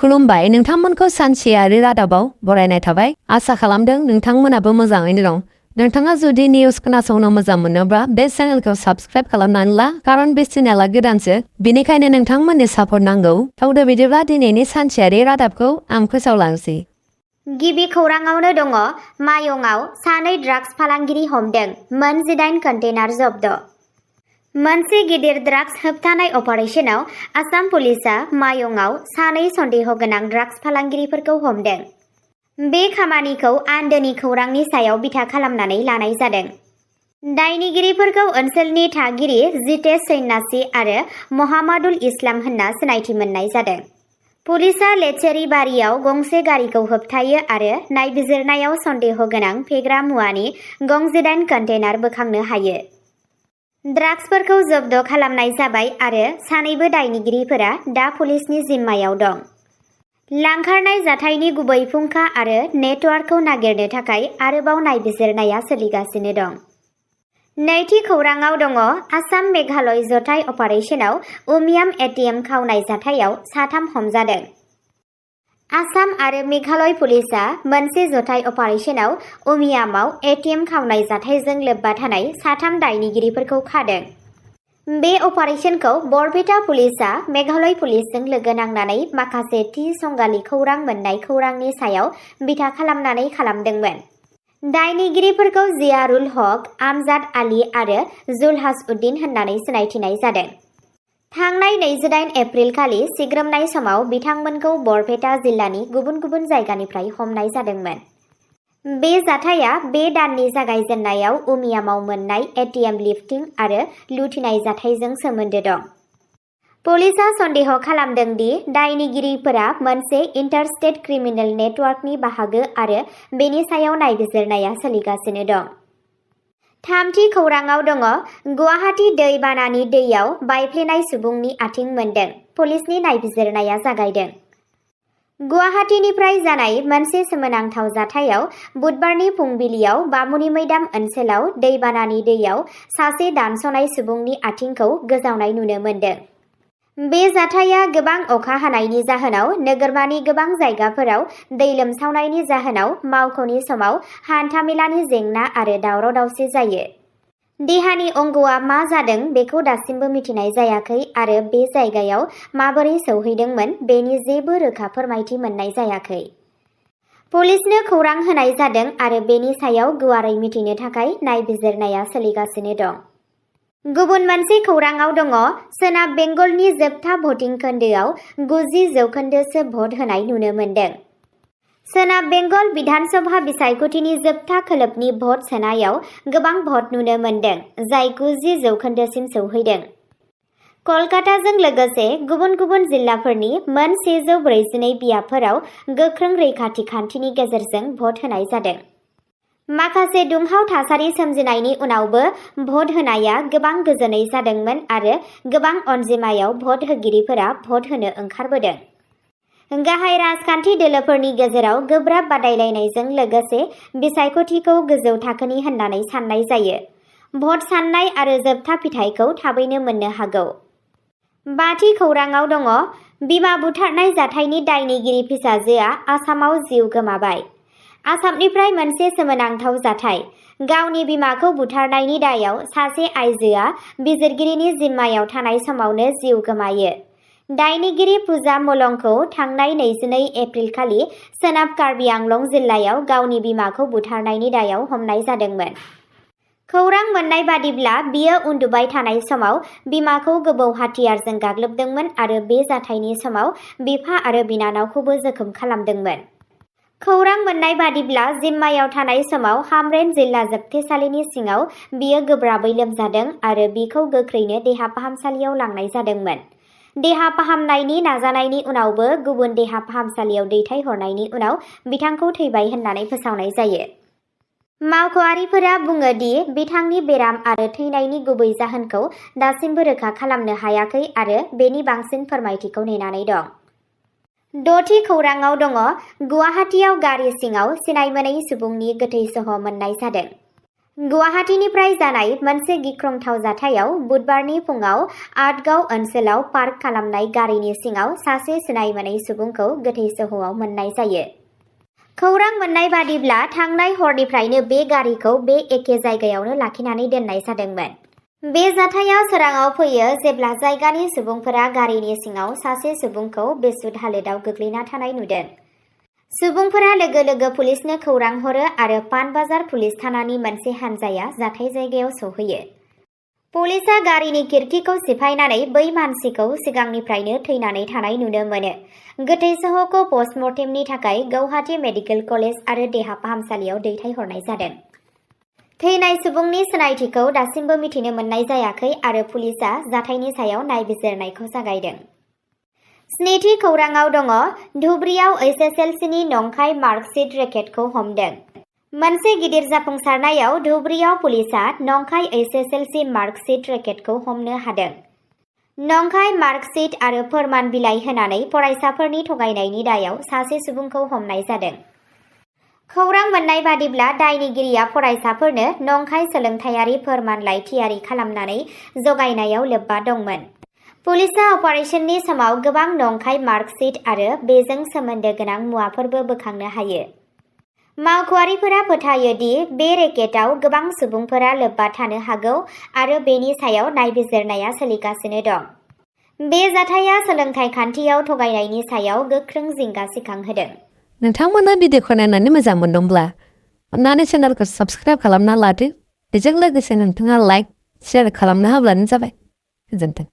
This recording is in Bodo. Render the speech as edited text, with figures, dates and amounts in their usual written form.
खुलुमबाय नोंथांमोनखौ सानसेयारि रादाबाव बरायनाय थाबाय आसा खालामदों नोंथांमोनाबो मोजाङैनो दं नोंथाङा जुदि निउस खोनासंनो मोजां मोनोब्ला बे चेनेलखौ साबस्क्राइब खालामनानै ला खारन बे चेनेला गोदानसो बेनिखायनो नोंथांमोननि सापर्ट नांगौ थावदो बिदिब्ला दिनैनि सानसेयारि रादाबखौ आं फोसावलांसै गिबि खौराङावनो दङ मायंआव सानै ड्राग्स फालांगिरि हमदों मोन 18 कन्टेनार जब्द मोनसे गिदिर ड्राग्स होबथानाय अपारेशनाव आसाम पुलिसआ मायंआव सानै सन्देह गोनां ड्राग्स फालांगिरिफोरखौ हमदों बे खामानिखौ आन्दोनि खौरांनि सायाव बिथा खालामनानै लानाय जादों दायनिगिरिफोरखौ ओनसोलनि थागिरि जितेश सन्यासि आरो मोहाम्मदुल इस्लाम होनना सिनायथि मोननाय जादों पुलिसआ लेचेरीबारियाव गंसे गारिखौ होबथायो आरो नायबिजिरनायाव सन्देह गोनां फेग्रा मुवानि गं 18 कन्टेनार बोखांनो हायो ड्राग्सफोरखौ जब्द खालामनाय जाबाय आरो सानैबो दायनिगिरिफोरा दा पुलिसनि जिम्मायाव दं लांखारनाय जाथायनि गुबै फुंखा आरो नेटवार्कखौ नागिरनो थाखाय आरोबाव नायबिजिरनाया सोलिगासिनो दं नैथि खौराङाव दङ आसाम मेघालय जथाय अपारेशनाव उमियाम एटिएम खावनाय जाथायाव साथाम हमजादों आसाम आरो मेघालय पुलिसआ मोनसे जथाय अपारेशनाव उमियामाव एटिएम खावनाय जाथायजों लोब्बा थानाय साथाम दायनिगिरिफोरखौ खादों बे अपारेशनखौ बरपेटा पुलिसआ मेघालय पुलिसजों लोगो नांनानै माखासे थि संगालि खौरां मोननाय खौरांनि सायाव बिथा खालामनानै खालामदोंमोन दायनिगिरिफोरखौ जियारुल हक आमजाद आली आरो जुलहास उद्दिन होननानै सिनायथिनाय जादों थांनाय 28 एप्रिल खालि सिग्रोमनाय समाव बिथांमोनखौ बरपेटा जिल्लानि गुबुन गुबुन जायगानिफ्राय हमनाय जादोंमोन बे जाथाया बे दाननि जागायजेननायाव उमियामाव मोननाय एटिएम लिफ्टिं आरो लुथिनाय जाथायजों सोमोन्दो दं पुलिसआ सन्देह खालामदों दि दायनिगिरिफोरा मोनसे इन्टारस्टेट क्रिमिनेल नेटवार्कनि बाहागो आरो बेनि सायाव नायबिजिरनाया सोलिगासिनो दं थामथि खौराङाव दङ गुवाहाटी दै बानानि दैयाव बायफ्लेनाय सुबुंनि आथिं मोनदों पुलिसनि नायबिजिरनाया जागायदों गुवाहाटीनिफ्राय जानाय मोनसे सोमोनांथाव जाथायाव बुधबारनि फुंबिलियाव बामुनि मैदाम ओनसोलाव दैबानानि दैयाव सासे दानस'नाय सुबुंनि आथिंखौ गोजावनाय नुनो मोन्दों बे जाथाया गोबां अखा हानायनि जाहोनाव नोगोरमानि गोबां जायगाफोराव दै लोमसावनायनि जाहोनाव मावख'नि समाव हान्थामेलानि जेंना आरो दावराव-दावसि जायो देहानि अंगआ मा जादों बेखौ दासिमबो मिथिनाय जायाखै आरो बे जायगायाव माबोरै सौहैदोंमोन बेनि जेबो रोखा फोरमायथि मोननाय जायाखै पुलिसनो खौरां होनाय जादों आरो बेनि सायाव गुवारै मिथिनो थाखाय नायबिजिरनाया सोलिगासिनो दं गुबुन मोनसे खौराङाव दङ सोनाब बेंगलनि जोबथा भटिं खोन्दोआव 90% भट होनाय नुनो मोन्दों सोनाब बेंगल बिधानसभा बिसायख'थिनि जोबथा खोलोबनि भट सोनायाव गोबां भट नुनो मोन्दों जाय 90% सौहैदों कलकाताजों लोगोसे गुबुन गुबुन जिल्लाफोरनि मोन 142 बियाबफोराव गोख्रों रैखाथि खान्थिनि गेजेरजों भट होनाय जादों माखासे दुंहाव थासारि सोमजिनायनि उनावबो भट होनाया गोबां गोजोनै जादोंमोन आरो गोबां अनजिमायाव भट होगिरिफोरा भट होनो ओंखारबोदों गाहाय राजखान्थि दोलोफोरनि गेजेराव गोब्राब बादायलायनायजों लोगोसे बिसायख'थिखौ गोजौ थाखोनि होननानै साननाय जायो भट साननाय आरो जोबथा फिथायखौ थाबैनो मोननो हागौ बाथि खौराङाव दङ बिमा बुथारनाय जाथायनि दायनिगिरि फिसाजोआ आसामाव जिउ गोमाबाय आसामनिफ्राय मोनसे सोमोनांथाव जाथाय गावनि बिमाखौ बुथारनायनि दायाव सासे आइजोआ बिजिरगिरिनि जिम्मायाव थानाय समावनो जिउ गोमायो दायनिगिरि पुजा मलंखौ थांनाय 22 एप्रिल खालि सोनाब कार्बि आंलं जिल्लायाव गावनि बिमाखौ बुथारनायनि दायाव हमनाय जादोंमोन खौरां मोननाय बादिब्ला बियो उन्दुबाय थानाय समाव बिमाखौ गोबौ हाथियारजों गाग्लोबदोंमोन आरो बे जाथायनि समाव बिफा आरो बिनानावखौबो जोखोम खालामदोंमोन खौरां मोननाय बादिब्ला जिम्मायाव थानाय समाव हामरेन जिल्ला जोबथेसालिनि सिङाव बियो गोब्राबै लोमजादों आरो बिखौ गोख्रैनो देहा फाहामसालियाव लांनाय जादोंमोन देहा फाहामनायनि नाजानायनि उनावबो गुबुन देहा फाहामसालियाव दैथायहरनायनि उनाव बिथांखौ थैबाय होननानै फोसावनाय जायो मावख'आरिफोरा बुङो दि बिथांनि बेराम आरो थैनायनि गुबै जाहोनखौ दासिमबो रोखा खालामनो हायाखै आरो बेनि बांसिन फोरमायथिखौ नेनानै दं द'थि खौराङाव दङ गुवाहाटीयाव गारि सिङाव सिनायमोनै सुबुंनि गोथै सह मोननाय जादों गुवाहाटीनिफ्राय जानाय मोनसे गिख्रंथाव जाथायाव बुधबारनि फुङाव आटगाव ओनसोलाव पार्क खालामनाय गारिनि सिङाव सासे सिनाय मोनै सुबुंखौ गोथै सह'आव मोननाय जायो। खौरां मोननाय बादिब्ला थांनाय हरनिफ्रायनो बे गारिखौ बे एखे जायगायावनो लाखिनानै दोननाय जादोंमोन। बे जाथाया सोराङाव फैयो जेब्ला जायगानि सुबुंफोरा गारिनि सिङाव सासे सुबुंखौ बेसुध हालोदाव गोग्लैना थानाय नुदों। सुबुंफोरा लोगो लोगो पुलिसनो खौरां हरो आरो पानबाजार पुलिस थानानि मोनसे हानजाया जाथाय जायगायाव सौहैयो। पुलिसआ गारिनि खिरखिखौ सिफायनानै बै मानसिखौ सिगांनिफ्रायनो थैनानै थानाय नुनो मोनो। गोथै सह'खौ पस्टमर्टेमनि थाखाय गुवाहाटी मेडिकेल कलेज आरो देहा फाहामसालियाव दैथायहरनाय जादों। थैनाय सुबुंनि सिनायथिखौ दासिमबो मिथिनो मोननाय जायाखै आरो पुलिसआ जाथायनि सायाव नायबिजिरनायखौ जागायदों। स्निथि खौराङाव दङ धुब्रियाव एसएसएलसीनि नंखाय मार्कशीट रेकेटखौ हमदों। मोनसे गिदिर जाफुंसारनायाव धुब्रियाव पुलिसआ नंखाय एसएसएलसी मार्कशीट रेकेटखौ हमनो हादों। नंखाय मार्कशीट आरो फोरमान बिलाइ होनानै फरायसाफोरनि थगायनायनि दायाव सासे सुबुंखौ हमनाय जादों। खौरां मोननाय बादिब्ला दायनिगिरिया फरायसाफोरनो नंखाय सोलोंथायारि फोरमानलाइ थियारि खालामनानै जगायनायाव लोब्बा दंमोन। पुलिसआ अपारेशननि समाव गोबां नंखाय मार्कशीट आरो बेजों सोमोन्दो गोनां मुवाफोरबो बोखांनो हायो। मावख'आरिफोरा फोथायो दि बे रेकेटआव गोबां सुबुंफोरा लोब्बा थानो हागौ आरो बेनि सायाव नायबिजिरनाया सोलिगासिनो दं। बे जाथाया सोलोंथाइ खान्थियाव थगायनायनि सायाव गोख्रों जिंगा सिखांहोदों। नोंथांमोना भिडिअखौ नायनानै मोजां मोनदोंब्ला अन्नानै चेनेलखौ साबस्क्राइब खालामना लादो। बेजों लोगोसे नोंथाङा लाइक, शेयार खालामना होब्लानो जाबाय। गोजोन्थों।